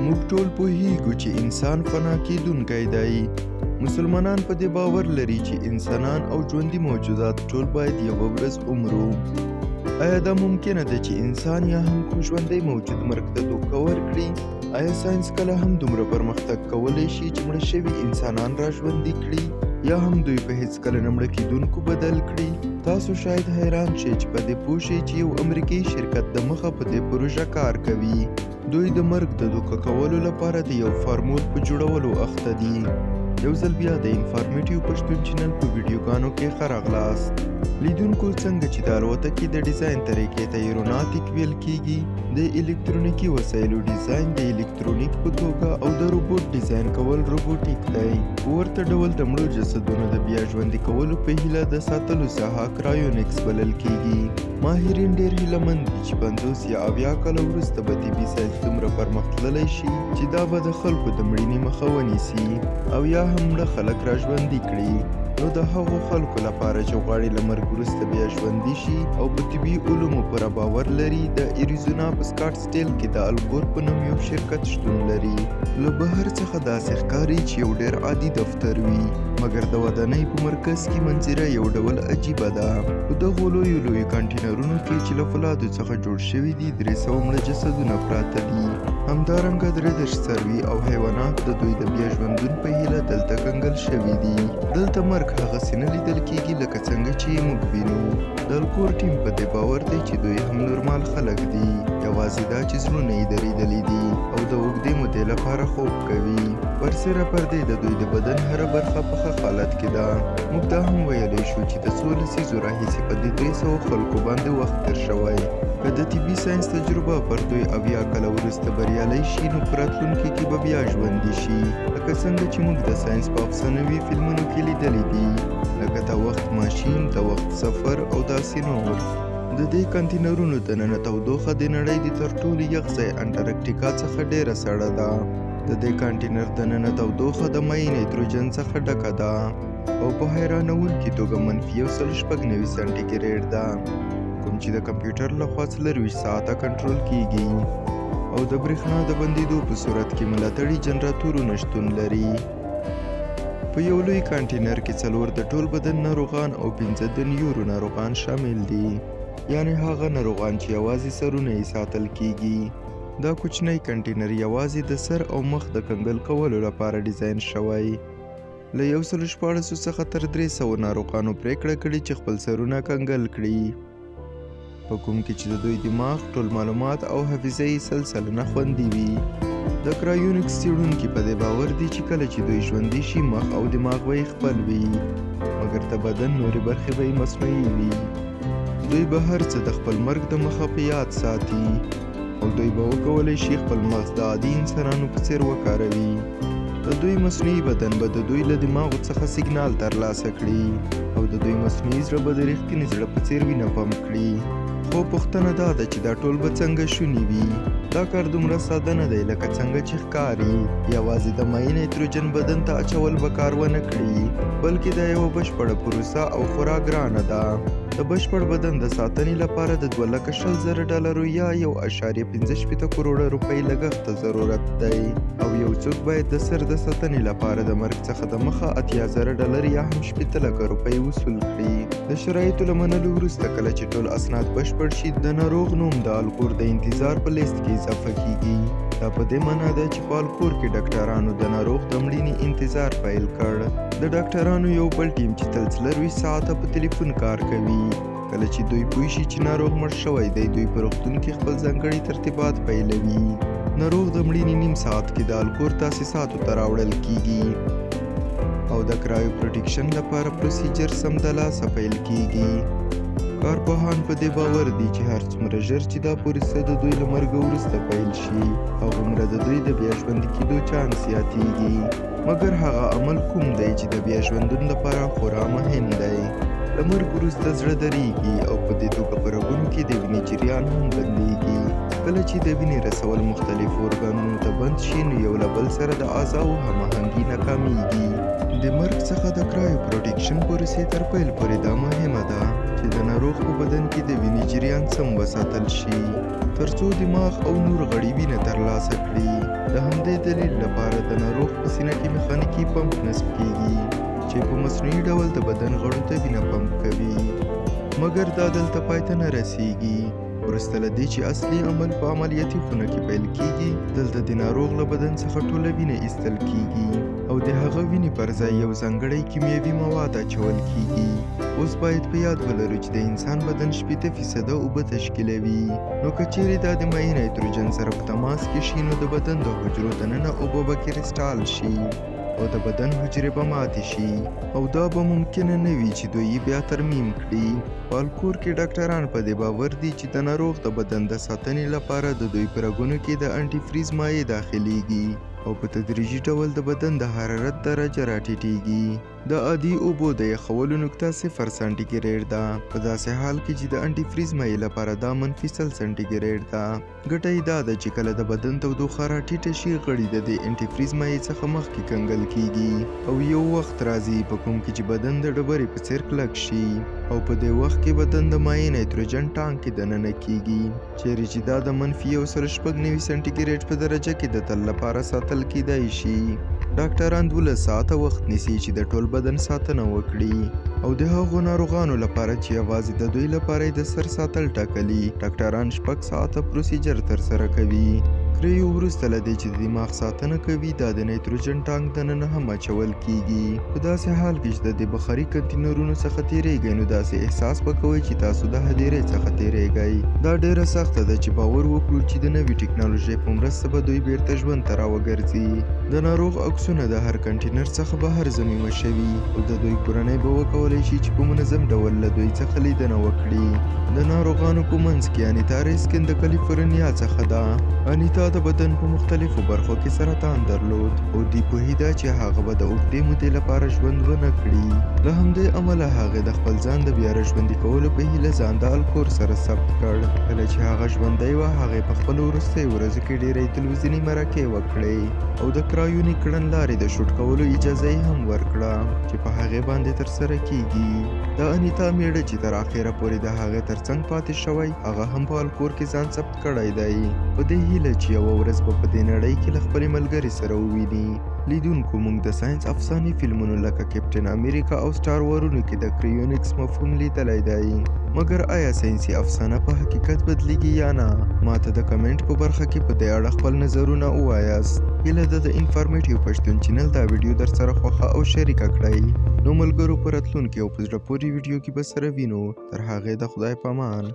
موږ ټول پوهیږو چې انسان فنا کیدونکی دی. مسلمانان په دې باور لري چې انسانان او ژوندي موجودات ټول باید یوه ورځ ومرو. آیا دا ممکنه ده چې انسان یا هم کوم ژوندی موجود مرګ ته دوکه ورکړي؟ آیا ساینس کله هم دومره پرمختګ کولی شي چې مړه شوي انسانان را ژوندي کړي یا هم دوی په هیڅ کله نه مړه کیدونکو بدل کړي؟ تاسو شاید حیران شئ چې په دې پوه شئ چې یو امریکایي شرکت د مخه په دې پروژه کار کوي. دوی د مرګ د دوکه کولو لپاره د یو فارمول په جوړولو اخته دي. یو ځل بیا د انفارمیټیو پښتون چینل په ویډیوګانو کې ښه راغلاست. لیدونکو، څنګه چې د الوتکې د ډیزاین طریقې ته ایروناتیک ویل کیږي، د الکترونیکي وسایلو ډیزاین د الکترونیک په توګه او د روبوټ ډیزاین کول روبوټیک دی. ورته ډول د مړو جسدونو د بیا ژوندي کولو په هیله د ساتلو ساحه کرایونیکس بلل کیږي. ماهرین ډیر هیله مند دي چې 50 یا 70 کاله وروسته به طبي ساینس دومره پرمختللی شي چې دا به د خلکو د مړینې مخه ونیسي او یا هم مړه خلک را ژوندي کړي. نو د هغو خلکو لپاره چې غواړي له مرګ وروسته بیا ژوندي شي او په طبي علومو پوره باور لري، د اریزونا په سکاټسډیل کې د الکور په نوم یو شرکت شتون لري. له بهر څخه داسې ښکاري چې یو ډیر عادي دفتر وي، مګر د ودانۍ په مرکز کې منظره یو ډول عجیبه ده. په دغو لویو لویو کانټینرونو کې چې له فولادو څخه جوړ شوي دي 300 مړه جسدونه پراته دي. همدارنګه 33 څاروي او حیوانات د دوی د بیا ژوندون په هیله دلته کنګل شوي دي. دلته مرګ هغسې نه لیدل کیږي لکه څنګه چې یې موږ وینو. د الکور ټیم په دې باور دی چې دوی هم نورمال خلک دي، یوازې دا چې زړونه یې درېدلي دي او د اوږدې مودې لپاره خوب کوي. برسېره پر دې د دوی د بدن هره برخه په ښه حالت کې ده. موږ دا هم ویلی شو چې د څو لسیزو راهیسې په دې 300 خلکو باندې وخت تېر شوی. که د طبي ساینس تجربه پر دوی 70 کاله وروسته بریالی شي، نو په راتلونکي کې به بیا ژوندي شي، لکه څنګه چې موږ د ساینس په افسانوي فلمونو کې لیدلي دي، لکه د وخت ماشین، د وخت سفر او داسې نور. د دې کانتینرونو دننه تودوخه د نړۍ د تر ټولو یخ ځای انټارکټیکا څخه ډیره سړه ده. د دې کانټینر دننه تودوخه د مایع نایتروجن څخه ډکه ده او په حیرانوونکي توګه -196 سانټي ګریډ ده، کوم چې د کمپیوټر لخوا 24 ساعته کنټرول کیږي او د برېښنا د بندیدو په صورت کې ملاتړي جنراتورونه شتون لري. په یو لوی کانټینر کې 4 د ټول بدن ناروغان او 5 د نیورو ناروغان شامل دي، یعنې هغه ناروغان چې یوازې سرونه یې ساتل کیږي. دا کوچنی کانټینر یوازې د سر او مخ د کنګل کولو لپاره ډیزاین شوی. له 116 څخه تر 300 ناروغانو پریکړه کړې چې خپل سرونه کنګل کړي، په کوم کې چې د دوی دماغ، ټول معلومات او حافظه یې 100% خوندي وي. د کرایونیکس څېړونکي په دې باور دي چې کله چې دوی ژوندي شي، مخ او دماغ به یې خپل وي، مګر د بدن نورې برخې به یې مصنوعي وي. دوی به هر څه د خپل مرګ د مخه په یاد ساتي او دوی به وکولی شي خپل مغز د عادي انسانانو په څېر وکاروي. د دوی مصنوعي بدن به د دوی له دماغو څخه سیګنال ترلاسه کړي او د دوی مصنوعي زړه به د رښتیني زړه په څېر وینه پمپ کړي. خو پوښتنه دا ده چې دا ټول به څنګه شوني وي؟ دا کار دومره ساده نه دی لکه څنګه چې ښکاري. یوازې د مایع نایتروجن بدن ته اچول به کار ونه کړي، بلکې دا یوه بشپړه پروسه او خورا ګرانه ده. د بشپړ بدن د ساتنې لپاره د $220,000 یا 1.65 کروړه روپۍ لګښت ته ضرورت دی، او یو څوک باید د سر د ساتنې لپاره د مرګ څخه د مخه $80,000 یا هم 60 لکه روپۍ وصول کړي. د شرایطو له منلو وروسته کله چې ټول اسناد بشپړ شي، د ناروغ نوم د الکور د انتظار په لیست کې اضافه کیږي. دا په دې معنا ده چې په الکور کې ډاکټرانو د ناروغ د مړینې انتظار پیل کړ. د ډاکټرانو یو بل ټیم چې تل 24 ساعته په تلیفون کار کوي، کله چې دوی پوه شي چې ناروغ مړ شوی دی، دوی په روغتون کې خپل ځانګړي ترتیبات پیلوي. ناروغ د مړینې نیم ساعت کې د الکور تاسیساتو ته راوړل کیږي او د کرایو پروټیکشن لپاره پروسیجر سمدلاسه پیل کیږي. کارپوهان په دې باور دي چې هر څومره ژر چې دا پروسه د دوی له مرګه وروسته پیل شي، هغومره د دوی د بیا ژوندي کیدو چانس زیاتیږي. مګر هغه عمل کوم دی چې د بیا ژوندون لپاره خورا مهم دی؟ له مرګ وروسته زړه درېږي او په دې توګه په رګونو کې د وینې جریان هم بندیږي. کله چې د وینې رسول مختلفو ارګانونو ته بند شي، نو یو له بل سره د اعضاو هماهنګي ناکامیږي. د مرګ څخه د کرایو پروټیکشن پروسې تر پیل پورې دا مهمه ده چې د ناروغ په بدن کې د وینې جریان سم وساتل شي. ترڅو دماغ او نور غړي وینه ترلاسه کړي. د همدې دلیل لپاره د ناروغ په سینه کې میخانیکي پمپ نصب کیږي چې په مصنوعي ډول د بدن غړو ته وینه پمپ کوي. مګر دا دلته پای ته نه رسیږي. وروسته له دې چې اصلي عمل په عملیاتي خونه کې پیل کیږي، دلته د ناروغ له بدن څخه ټوله وینه ایستل کیږي او د هغه وینې پر ځای یو ځانګړی کیمیاوي مواد اچول کیږي. اوس باید په یاد ولرو چې د انسان بدن 60% اوبه تشکیلوي، نو که چیرې دا د مایع نایتروجن سره په تماس کې شي نو د بدن د حجرو دننه اوبه به کریسټال شي او د بدن حجرې به ماتې شي او دا به ممکنه نه وي چې دوی بیا ترمیم کړي. په الکور کې ډاکټران په دې باور دي چې د ناروغ د بدن د ساتنې لپاره د دوی په رګونو کې د انټي فریز مایع داخلیږي او په تدریجي ډول د بدن د حرارت درجه راټیټیږي. د عادي اوبو د یخولو نقطه 0 سانټي ګریډ ده، په داسې حال کې چې د انټي فریز مایع لپاره دا -100 سانټي ګریډ ده. ګټه یې دا ده چې کله د بدن تودوخه راټیټه شي، غړي د دې انټي فریز مایع څخه مخکې کنګل کیږي او یو وخت راځي په کوم کې چې بدن د ډبرې په څیر کلک شي او په دې وخت کې بدن د مایع نایتروجن ټانک کې دننه کیږي، چیرې چې دا د -196 سانټي ګریډ په درجه کې د تل لپاره ساتل کیدای شي. ډاکټران 12 ساعته وخت نیسي چې د ټول بدن ساتنه وکړي او د هغو ناروغانو لپاره چې یوازې د دوی لپاره د سر ساتل ټاکلي، ډاکټران 6 ساعته پروسیجر ترسره کوي. کریو وروسته له دې چې د دماغ ساتنه کوي، دا د نایتروجن ټانک دننه هم اچول کیږي. په داسې حال کې چې د دې بخاري کنتینرونو څخه تیریږئ نو داسې احساس به کوئ چې تاسو د هدیرې څخه تیریږئ. دا ډیره سخته ده چې باور وکړو چې د نوې ټکنالوژۍ په مرسته به دوی بیرته ژوند ته راوګرځي. د ناروغ عکسونه د هر کنټینر څخه بهر ضمیمه شوي او د دوی کورنۍ به وکولی شي چې په منظم ډول له دوی څخه لیدنه وکړي. د ناروغانو په منځ کې انیتا ریسکن د کالیفورنیا څخه ده. انیتا د بدن په مختلفو برخو کې سرطان درلود او دی پوهیده چې هغه به د اوږدې مودې لپاره ژوند ونه کړي. له همدې امله هغې د خپل ځان د بیا راژوندي کولو په هیله ځان د الکور سره ثبت کړ. کله چې هغه ژوندی وه، هغې په خپلو وروستیو ورځو کې ډیری تلویزیوني مرکې وکړې او د کرایوني کړنلارې د شوټ کولو اجازه یې هم ورکړه چې په هغې باندې ترسره کیږي. د انیتا میړه چې تر اخره پورې د هغې ترڅنګ پاتې شوی، هغه هم په الکور کې ځان ثبت کړی دی، په دې هیله چې یوه ورځ به په دې نړۍ کې له خپلې ملګرې سره وویني. لیدونکو، موږ د ساینس افسانې فلمونو لکه کیپټن امریکا او سټار وارونو کې د کریونکس مفهوم لیدلی دی، مګر آیا ساینسي افسانه په حقیقت بدلیږي یا نه؟ ماته د کمنټ په برخه کې په دې اړه خپل نظرونه ووایاست. هیله ده د انفارمیټیو پښتون چینل دا ویډیو در سره خوښه او شریکه کړئ. نو ملګرو، په راتلونکي او په زړه پورې ویډیو کې به سره وینو. تر هغې د خدای پامان.